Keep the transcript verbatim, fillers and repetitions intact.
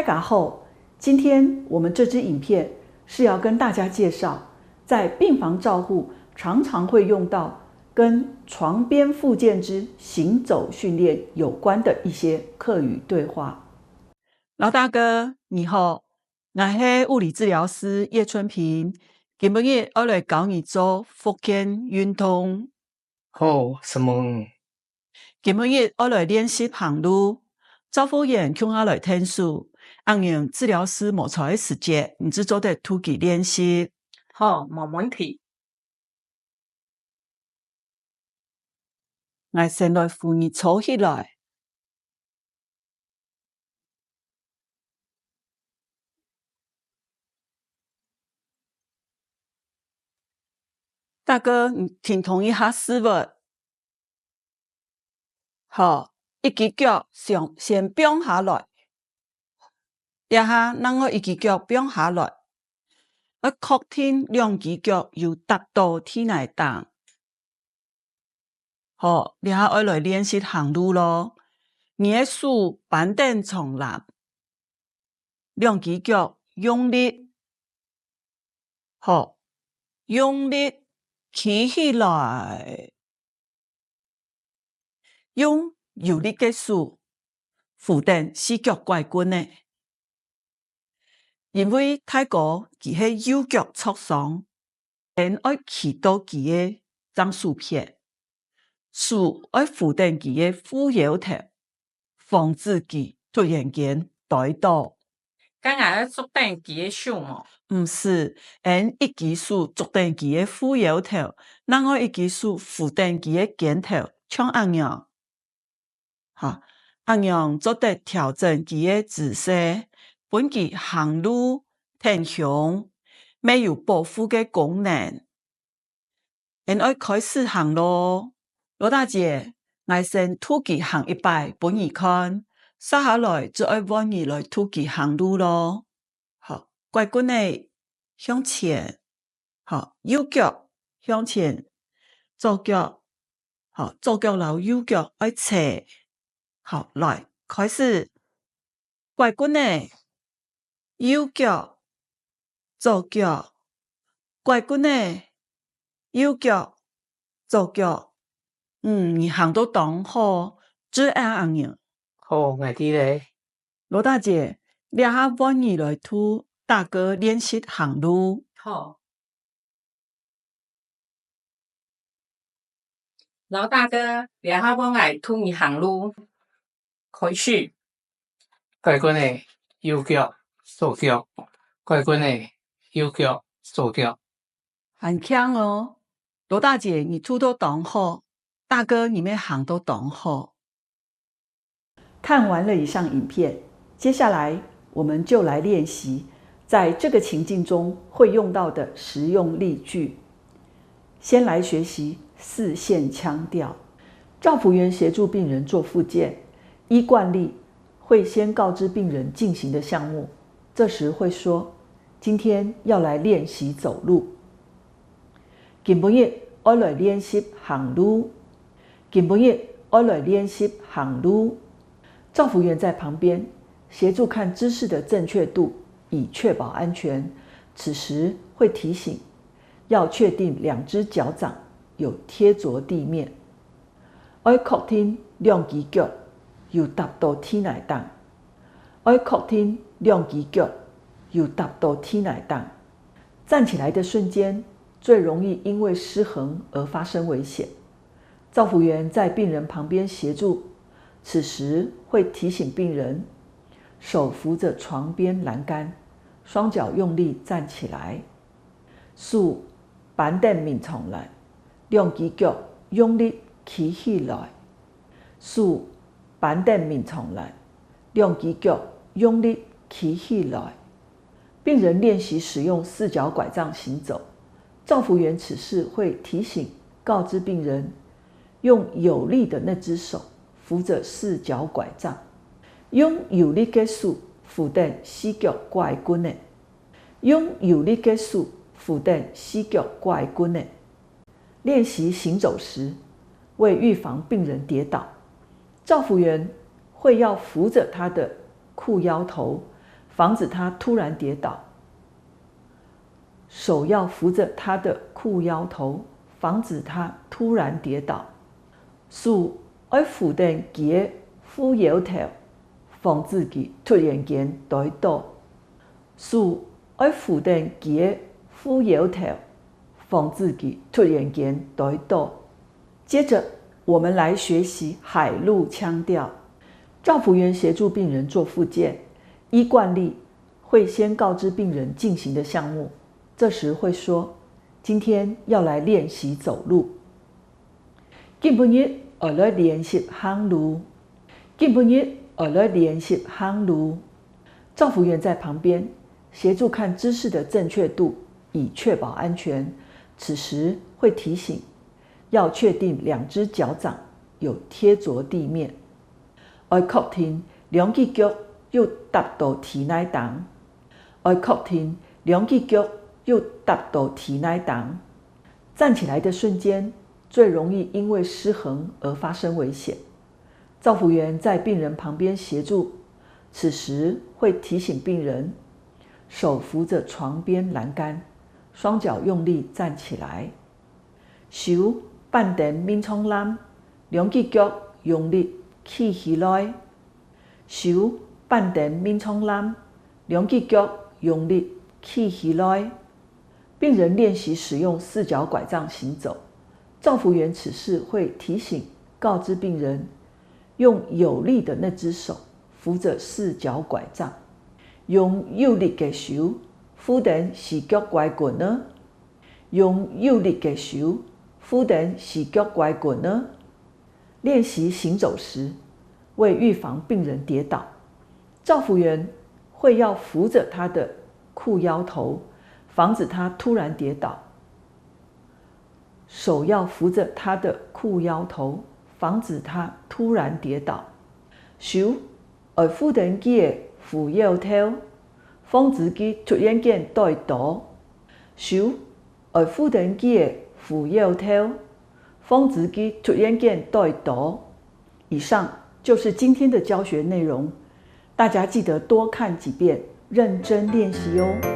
大家好，今天我们这支影片是要跟大家介绍，在病房照护常常会用到跟床边复健之行走训练有关的一些客语对话。老大哥，你好，𠊎係物理治療師葉春平，今晡日愛來教你做復健運動。好，承蒙。今晡日愛來練習行路，照護員共下來𢯭手，恁樣治療師無在个時節，你就做得渡佢練習。好，無問題。𠊎先來扶你坐起來。 大哥，你停動一下屎朏。好，一支腳先，先放下來。這下另外一支腳放下來。愛確定兩支腳有踏到地泥頂。 好，這下愛來練習行路囉。你个手扳等長籃，兩支腳用力，好，用力企起來，用有力个手扶等四腳拐棍仔。 因為大哥佢係右腳著傷，𫣆愛企到佢个正手片，手愛扶等佢个護腰頭，防止佢突然間跌倒。該𠊎愛捉等佢个手無？毋使，𫣆一支手捉等佢个護腰頭，另外一支手扶等佢个肩頭，像恁樣。 哈，恁樣做得調整佢个姿勢，分佢行路、挺胸，乜有保護个功能。𫣆愛開始行囉。羅大姐，𠊎先渡佢行一擺分你看，續下來就愛換你來渡佢行路囉。好，拐棍仔向前， 好，右腳向前，左腳，好，左腳摎右腳愛齊。好，來，開始。拐棍仔，右腳，左腳，拐棍仔，右腳，左腳。嗯，你行到當好，就恁樣。好，𠊎知了。羅大姐，這下換你來渡大哥練習行路。好。 羅大哥，這下換𠊎渡你行路。開始。拐棍仔，右腳，左腳，拐棍仔，右腳，左腳。還慶哦！羅大姐，你渡到當好，大哥，你乜行到當好。 看完了以上影片，接下来我们就来练习在这个情境中会用到的实用例句。先来学习四线腔调。照服员协助病人做复健，依惯例会先告知病人进行的项目，这时会说：“今天要来练习走路。” 今晡日愛來練習行路。今晡日愛來練習行路。照服員在旁邊協助看姿勢的正確度，以確保安全。此時會提醒，要確定兩隻腳掌有貼著地面。愛確定兩支腳有踏到地泥頂。愛確定兩支腳有踏到地泥頂。 站起来的瞬间，最容易因为失衡而发生危险。照服员在病人旁边协助，此时会提醒病人，手扶着床边栏杆，双脚用力站起来，手扳等眠床栏，两支脚用力企起来，手扳等眠床栏，两支脚用力企起来。 病人练习使用四脚拐杖行走，照服员此时会提醒、告知病人，用有力的那只手扶着四脚拐杖，用有力个手扶等四脚拐棍仔，用有力个手扶等四脚拐棍仔。 练习行走时，为预防病人跌倒，照服员会要扶着他的裤腰头，防止他突然跌倒。手要扶着他的裤腰头，防止他突然跌倒。手愛扶等佢个褲腰頭，防止佢突然間跌倒。手愛扶等佢个褲腰頭，防止佢突然間跌倒。接着，我们来学习海陆腔调。照服员协助病人做复健，依惯例会先告知病人进行的项目，这时会说：“今天要来练习走路。今晡日愛來练习行路。今晡日愛來练习行路。”照服员在旁边协助看姿势的正确度，以确保安全。此时会提醒，要确定两只脚掌有贴着地面，爱确定两只脚有踏到地泥頂，爱确定两只脚有踏到地泥頂。站起来的瞬间，最容易因为失衡而发生危险。照服员在病人旁边协助，此时会提醒病人，手扶着床边栏杆，双脚用力站起来。手扳等眠床篮，两只脚用力企起来。手扳等眠床篮，两只脚用力企起来。病人练习使用四脚拐杖行走，照服员此时会提醒、告知病人，用有力的那只手扶着四脚拐杖，用有力个手扶等四脚拐棍仔，用有力个手扶等四脚拐棍仔。练习行走时，为预防病人跌倒，照服员会要扶着他的裤腰头，防止他突然跌倒。手要扶着他的裤腰头，防止他突然跌倒。手爱扶等佢个裤腰头，防止佢突然间跌倒。手爱扶等佢个裤腰头，防止佢突然间跌倒。以上就是今天的教学内容，大家记得多看几遍，认真练习哦。